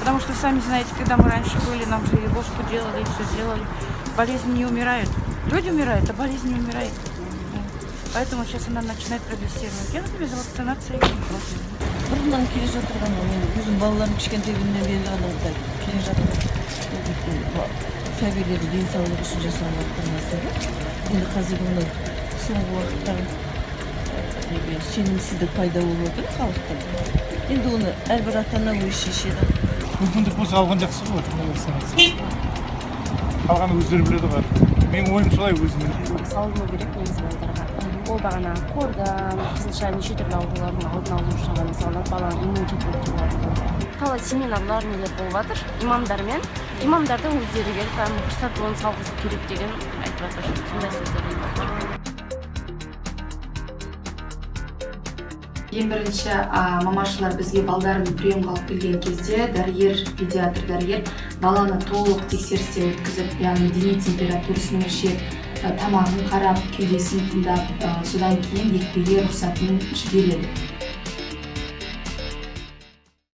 Потому что, сами знаете, когда мы раньше были, нам же и ложку делали, и все делали. Болезни не умирают. Люди умирают, а болезнь не умирает. Да. Поэтому сейчас она начинает прогрессировать. Я, например, за вакцинацией не против. Бұрыннан келе жатырған ол. Мен өзім балаларым кішкентай күнінен бері ғана келе жатыр. Ол өйткені сәбилердің денсаулығы үшін жасалып жатқан нәрсе ғой. Енді қазір мына соңғы уақытта неге сенімсіздік пайда болып отыр халықта. Енді оны әрбір ата ана өзі шешеді. Мүмкіндік болса, алған жақсы ғой вакцинация. Қалғаны өздері біледі ғой. Менің ойым солай өзімнің. Салыну керек негізі балдарға. Ол бағана қордан, қызылша, неше түрлі аурулардың алдын алу үшін ғана салынады, баланың иммунитетін арттыру арқылы. Талай семинарлар, нелер болып жатыр имамдармен. Имамдардың өздері келіп, кәдімгі дұрыстап оны салғызу керек деген айтып жатыр, сондай сөздер айтып жатыр. Ең бірінші мамашылар бізге балдарын приемға алып келген кезде дәрігер, педиатр дәрігер баланы толық тексерістен өткізіп, яғни дене температурасын өлшеп, тамағын қарап, кеудесін тыңдап, содан кейін екпеге рұқсатын жібереді.